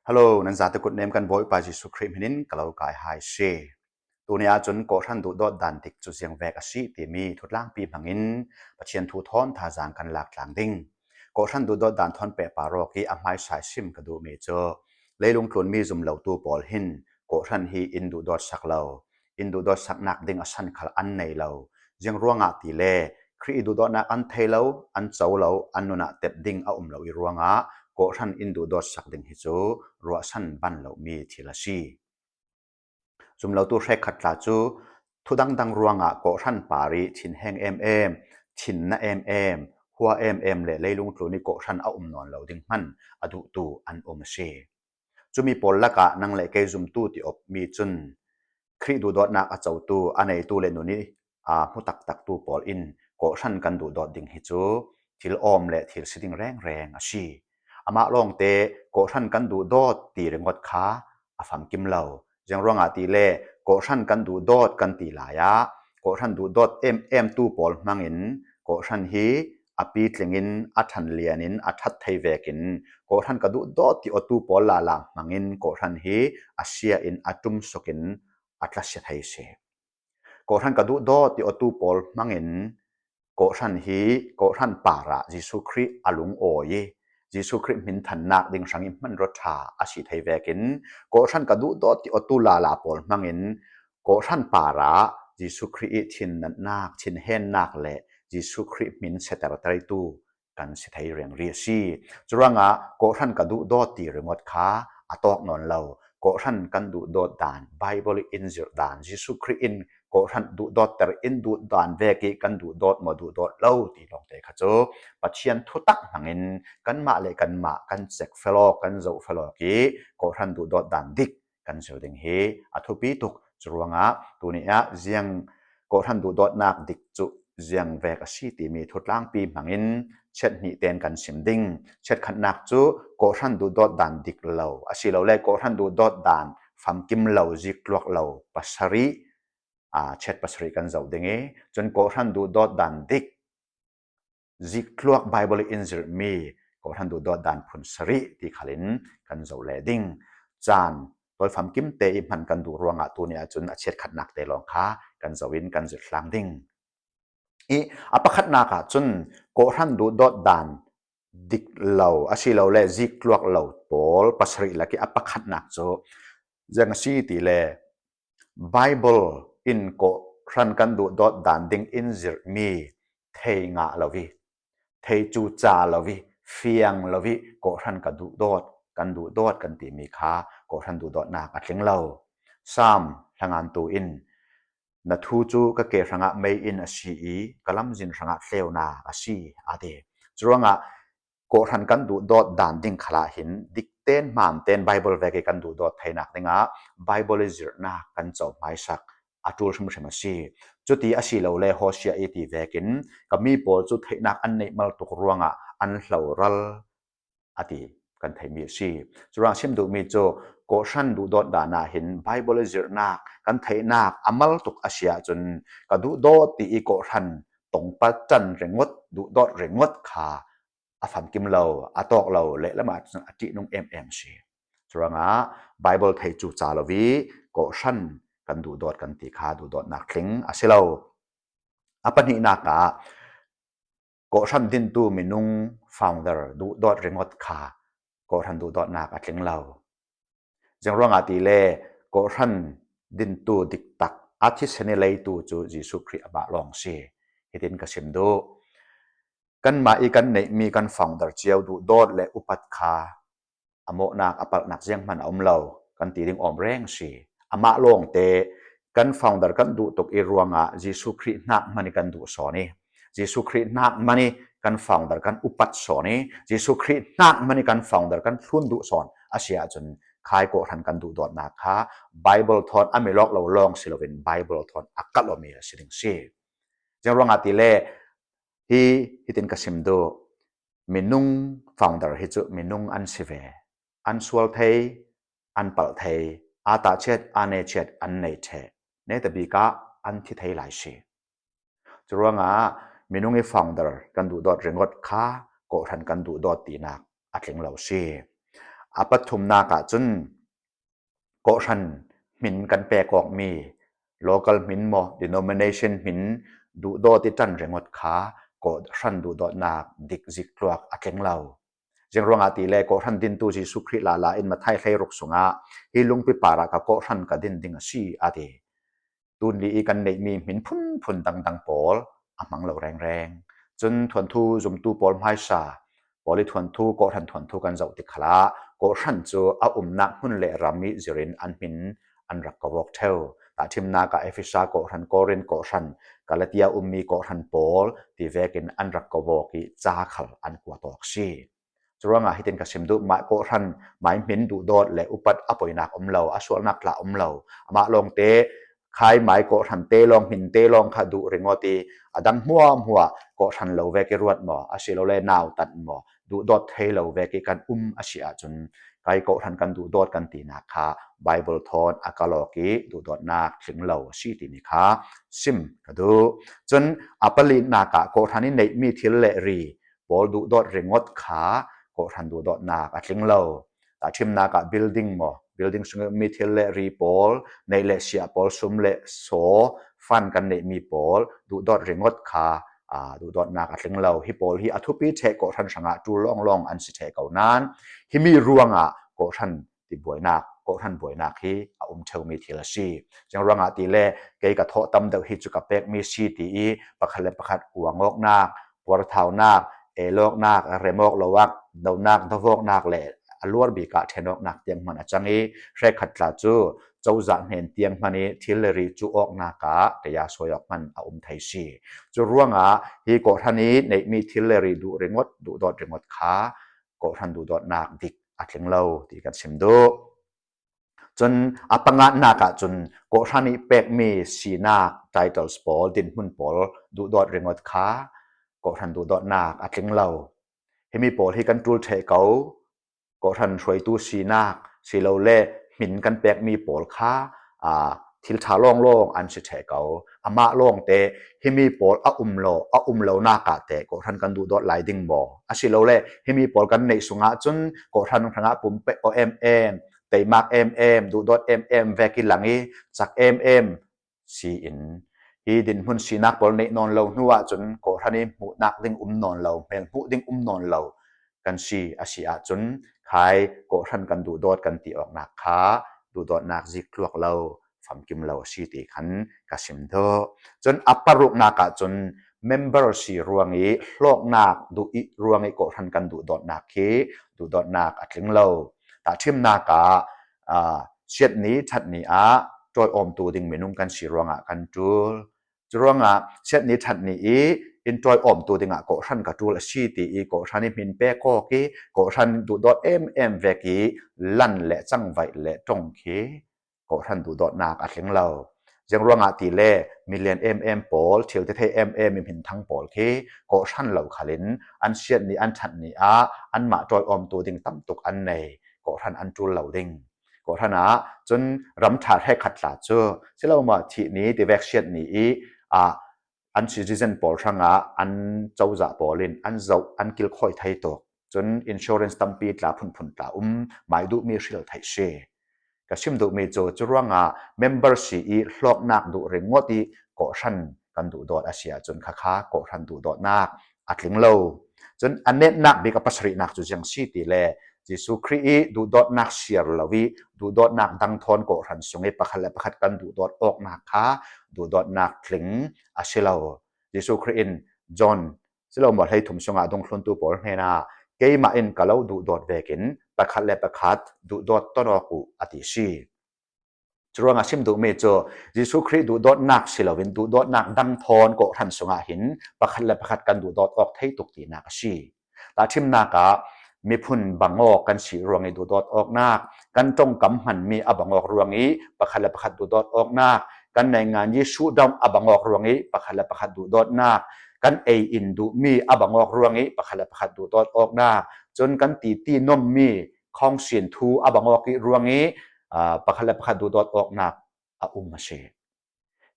Hello, nan zate kut nem kan Bawipa Jesuh Khrih min in ka lo kai hai si. Tuni ahcun kawhhran duhdawt dan dik cu ziangvek a si timi thutlangpi hmangin Pathian thu thawn thazaang kan lak tlang ding. Kawhhran duhdawt dan thawn pe pa rawk i a hmaisai sim ka duhmi cu leilung tlunmi zumlotu pawl hin kawhhran hi inn duhdawt sak lo, inn duhdawt saknak ding a san khal an nei lo. Ziang ruangah ti le Khrih i duhdawtnak an thei lo, an co lo, an nun ah tep ding a um lo i ruangah kawhhran inn duhdawt sak ding hi cu ruahsan ban lomi thil a si. Zumlotu hrekkhat tla cu thu dangdang ruangah kawhhran par i thinheng emem, thinna emem, hua emem le leilung tlun i kawhhran a um nawn lo ding hmanh a duhtu an um a si. Cumi pawl lakah nang le kei zumtu ti awpmi cun Khrih duhdawtnak a cotu, a neitu le nun i aa hmu taktaktu pawl in kawhhran kan duhdawt ding hi cu thil awm le thil si ding rengreng a si. Amah lawngte kawhhran kan duhdawt ti ringawt kha a famkim lo. Ziang ruangah ti le kawhhran kan duhdawt kan ti lai ah kawhhran duhdawt ememtu pawl hmang in kawhhran hi a pitling in a ṭhan lian in a ṭhat thei vek in kawhhran ka duhdawt ti awtu pawl lala hmang in kawhhran hi a sia in a ṭum suk in a tla sia thei si. Kawhhran ka duhdawt ti awtu pawl hmang in kawhhran hi kawhhran par ah Jesuh Khrih a lungawi i Jesuh Khrih minthannak ding hrang i hmanrua ṭha a si thei vekin kawhhran ka duhdawt ti awtu lala pawl hmang in kawhhran par ah Jesuh Khrih i thinnannak, thinhennak le Jesuh Khrih min seterteritu kan si thei rengri a si. Curuangah kawhhran ka duhdawt ti ringawt kha a tawk nawn lo. Kawhhran kan duhdawt dan, Bible in zirh dan, Jesuh Khrih in kawhhran duhdawtter in duh dan vek i kan duhdawt maw duhdawt lo ti lawngte kha cu Pathian thutak hmangin kanmah le kanmah kan cek felawk, kan zoh felawk i kawhhran duhdawt dan dik kan zir ding hi a thupi tuk. Curuangah tuni ah ziang kawhhran duhdawtnak dik cu ziang vek a si timi thutlangpi hmangin chiat hnih ten kan sim ding. Chiatkhatnak cu kawhhran duhdawt dan dik lo asilole kawhhran duhdawt dan famkim lo ziktluak lo pasarih chiat pasarih kan zoh ding i cun kawhhran duhdawt dan dik ziktluak Bible in zirhmi kawhhran duhdawt dan phun sarih ti khal in kan zoh le ding. Caan tawlfam kim te i hman kan duh ruangah tu ni ahcun a chiatkhatnak te lawng kha kan zoh in kan zirh hlang ding. I a pakhatnak ah cun kawhhran duhdawt dan dik lo asilole ziktluak lo pawl pasarih lak i a pakhatnak cu zeng a si ti le Bible in kawhhran kan duhdawt dan ding in zirhmi thei ngah lo i thei cu ca lo i fiang lo i kawhhran ka duhdawt kan duhdawt kan timi kha kawhhran duhdawtnak a tling lo. Salm hlangantu in Na thu cu ka ke hrangah meiinn a si i ka lamzin hrangah tleunak a si, aa ti. Curuangah kawhhran kan duhdawt dan ding khal ah hin dik tein hmaan tein Bible vek i kan duhdawt theinak dingah Bible i zirhnak kan co hmaisak a ṭul hrimhrim a si. Cuti a si lo le Hosea i ti vekin ka mi pawl cu theihnak an neih mal tuk ruangah an hloral a ti kan theimi a si. Curuang chim duhmi cu kawhhran duhdawt dan ah hin Bible i zirhnak kan theihnak a mal tuk a si ahcun ka duhdawt ti i kawhhran tongpat ṭan ringawt duhdawt ringawt kha a famkim lo, a tawk lo, lehlam ah cun a ṭihnung emem a si. Curuangah Bible thei cu ca lo i kawhhran kan duhdawt kan ti kha duhdawtnak tling a si lo. A pahnihnak ah Kawhhran dintu minung founder duhdawt ringawt kha kawhhran duhdawtnak a tling lo. Zeng ruangah ti le kawhhran dintu diktak a thisen i leitu cu Jesuh Khrih amah lawng si. Hitin ka sim duh. Kanmah i kan neihmi kan founder cio duhdawt le upat kha a mawhnak a palhnak zeihmanh a um lo kan ti ding awm reng si. Amah lawngte kan founder kan duh tuk i ruangah Jesuh Khrih hnak hman i kan duh sawn i Jesuh Khrih hnak hman i kan founder kan upat sawn i Jesuh Khrih hnak hman i kan founder kan thlun duh sawn a si ahcun khai kawhhran kan duh dawtnak kha Bible thawn a milawk lo lawng si loin Bible thawn a kalh omi a si ding si. Zeing ruangah ti le hi hitin ka sim duh Minung founder hi cu minung an si ve. An sual thei, an palh thei, aa tahchiat, aa nechiat an nei ṭheh. Ne te bik ah an thi thei lai si. Curuangah minung i founder kan duhdawt ringawt kha kawhhran kan duhdawt tinak a tling lo si. A pathumnak ah cun kawhhran hmin kan pek awkmi local hmin maw denomination hmin duhdawt i ṭan ringawt kha kawhhran duhdawtnak dik ziktluak a tling lo. Zing ruangah ti le kawhhran dintu Jesuh Khrih lala in Matthai 16 sungah hi lungpi par ah ka kawhhran ka din ding a si a ti. Tunli i kan neihmi hmin phunphun dangdang pawl a hmang lo rengreng. Cun thuanthu zumtu pawl hmaisa pawl i thuanthu kawhhran thuanthu kan zoh tik khalah kawhhran cu a umnak hmun le ram i zirin an hmin an rak ka vok ṭheo. Tahthimnak ah Efesa kawhhran, Korin kawhhran, Galatia ummi kawhhran pawl ti vekin an rak ka vok i ca khal an kuat awk si. Curuangah hitin ka sim duh, mah kawhhran mai hmin duhdawt le upat a poinak um lo, a sualnak tlah um lo. Amah lawngte khai mai kawhhran te lawng hmin te lawng kha duh ringawt i a dang hmuahhmuah kawhhran lo vek i ruat maw, asilole nautat maw, duhdawt thei lo vek i kan um a si ahcun kai kawhhran kan duhdawt kan tinak kha Bible thawn a kalawk i duhdawtnak tling lo a si timi kha sim ka duh. Cun a palinak ah kawhhran i neihmi thil le ri pawl duhdawt ringawt kha kawhhran duhdawtnak a tling lo. Tahthimnak ah building maw, building sung mi thil le ri pawl, neih le sia pawl, sum le saw, fund kan neihmi pawl duhdawt ringawt kha duhdawtnak a tling lo. Hi pawl hi a thupi ṭheh kawhhran hrangah ṭul lawnglawng an si ṭheh ko nain himi ruangah kawhhran ti buainak kawhhran buainak hi a um ṭheumi thil a si. Cing ruangah ti le kei ka thawh tam deuh hi cu ka pekmi si ti i pakhat le pakhat uangawknak, puarthaunak, elawknak, remawk loak, donak, dawawknak le a luar bik ah ṭhenawknak tiang hmanh a cang i hrekhat tla cu cozah hnen tiang hmanh i thil le ri cu awknak ah taya sawi awk hmanh a um thei si. Cu ruangah hi kawhhran i neihmi thil le ri duh ringawt, duhdawt ringawt kha kawhhran duhdawtnak dik a tling lo ti kan chim duh. Cun a panganak ah cun kawhhran i pekmi sinak titles pawl, dinhmun pawl duhdawt ringawt kha kawhhran duhdawtnak a tling lo. Himi pawl hi kan ṭul ṭheh ko. Kawhhran hruaitu sinak silole hmin kan pekmi pawl kha thil ṭha lawnglawng an si ṭheh ko. Amah lawngte himi pawl a um lo a um lonak ah teh kawhhran kan duhdawt lai ding maw? Asilole himi pawl kan neih sung ahcun kawhhran hrangah pumpe aw emem, teimak emem, duhdawt emem vek i lang i cak emem si in hi dinhmun sinak pawl neih nawn lo hnu ahcun kawhhran i hmuhnak ding um nawn lo, hmel hmuh ding um nawn lo kan si a si ahcun khai kawhhran kan duhdawt kan ti awknak kha duhdawtnak zik tluak lo famkim lo a si ti khan ka sim duh. Cun a paruknak ah cun member si ruang i hlawknak duh i ruang i kawhhran kan duhdawtnak khi duhdawtnak a tling lo. Tahthimnak ah siat ni ṭhat ni ah ṭawiawmtu ding minung kan si ruangah kan ṭul. Curuangah chiatni ṭhatni i in ṭawiawmtu dingah kawhhran ka ṭul a si ti i kawhhran i hmin pek awk i kawhhran duhdawt emem vek i lan le cangvaih le ṭong khi kawhhran duhdawtnak a tling lo. Ziang ruangah ti le milian emem pawl, thil tithei emem i minthang pawl khi kawhhran lo khal in an siatni an ṭhatni ah anmah ṭawiawmtu ding tamtuk an nei. Kawhhran an ṭul lo ding. Kawhhran ah cun ram ṭha hlekhat tla cu siloma thih ni tivek siat ni i ah an citizen pawl hrangah an cozah pawl in an zoh an kilkhawi thei tuk. Cun insurance tampi tla phunphun tla um mai duhmi hril theih si. Ka chim duhmi cu cu ruangah member si i hlawknak duh ringawt i kawhhran kan duhdawt a si ahcun khakha kawhhran duhdawtnak a tling lo. Cun a nenhnak bik a pasarihnak cu ziang si ti le Jesuh Khrih i duhdawtnak siar lo i duhdawtnak dang thawn kawhhran sung i pakhat le pakhat kan duhdawt awknak kha duhdawtnak tling a si lo. Jesuh Khrih in John silomaw 13 sungah dungthluntu pawl hnenah keimah in ka lo duhdawt vekin pakhat le pakhat duhdawt ton awk u a ti si. Curuangah chim duhmi cu Jesuh Khrih duhdawtnak si loin duhdawtnak dang thawn kawhhran sungah hin pakhat le pakhat kan duhdawt awk thei tuk tinak a si. Tahchimnak ah miphun bangawk kan si ruang i duhdawt awknak, kan tongkam hmanmi a bangawk ruang i pakhat le pakhat duhdawt awknak, kan neingan Jesuh dong a bangawk ruang i pakhat le pakhat duhdawtnak, kan ei in duhmi a bangawk ruang i pakhat le pakhat duhdawt awknak, cun kan titi nommi khawngsin thu a bangawk i ruang i pakhat le pakhat duhdawt awknak a um a si.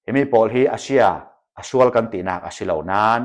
Himi pawl hi a sia a sual kan tinak a si lo nain.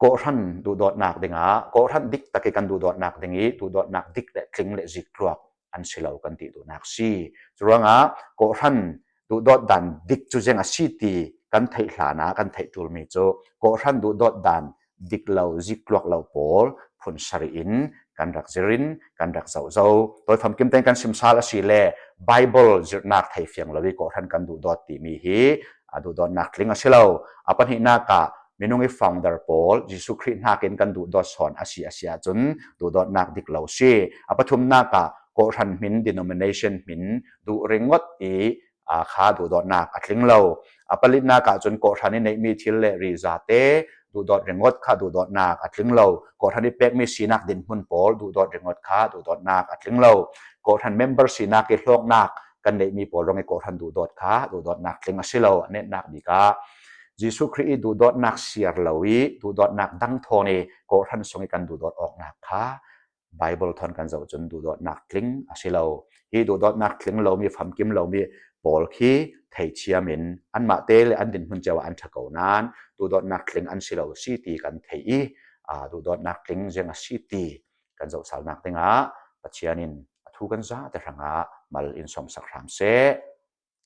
Kawhhran duhdawtnak dingah kawhhran dik tak i kan duhdawtnak ding i duhdawtnak dik le tling le ziktluak an si lo kan ti duhnak si. Curuangah kawhhran duhdawt dan dik cu zeng a si ti kan theih hlan ah kan theih ṭulmi cu kawhhran duhdawt dan dik lo ziktluak lo pawl phun sarih in kan rak zir in kan rak zoh zo. Tawi famkim tein kan simsal a si le Bible zirhnak thei fiang lo i kawhhran kan duhdawt timi hi a duhdawtnak tling a si lo. A pahnihnak ah minung i founder pawl Jesuh Khrih hnakin kan duhdawt sawn a si a si ahcun duhdawtnak dik lo si. A pathumnak ah kawhhran min denomination min duh ringot i kha duhdawtnak a tling lo. A palitnak ahcun kawhhran i neihmi thil le ri zate duhdawt ringot kha duhdawtnak a tling lo. Kawhhran i pekmi sinak dinhmun pawl duhdawt ringot kha duhdawtnak a tling lo. Kawhhran member sinak i hlawknak kan neihmi pawl rong i kawhhran duhdawt kha duhdawtnak tling a si lo. A netnak bik ah Jesuh Khrih i duhdawtnak siar lo i duhdawtnak dang thawn i kawhhran sung i kan duhdawt awknak kha Bible thon kan zoh cun duhdawtnak tling a si lo. Hi duhdawtnak tling lomi famkim lomi pawl khi theithiam in anmah te le an dinhmun cio ah an ṭha ko nain duhdawtnak tling an si lo si ti kan theih i duhdawtnak tling zeng a si ti kan zoh salnak dingah Pathian in a thu kan za te hrangah mal in sawmsak hram seh.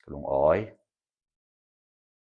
Ka lungawi.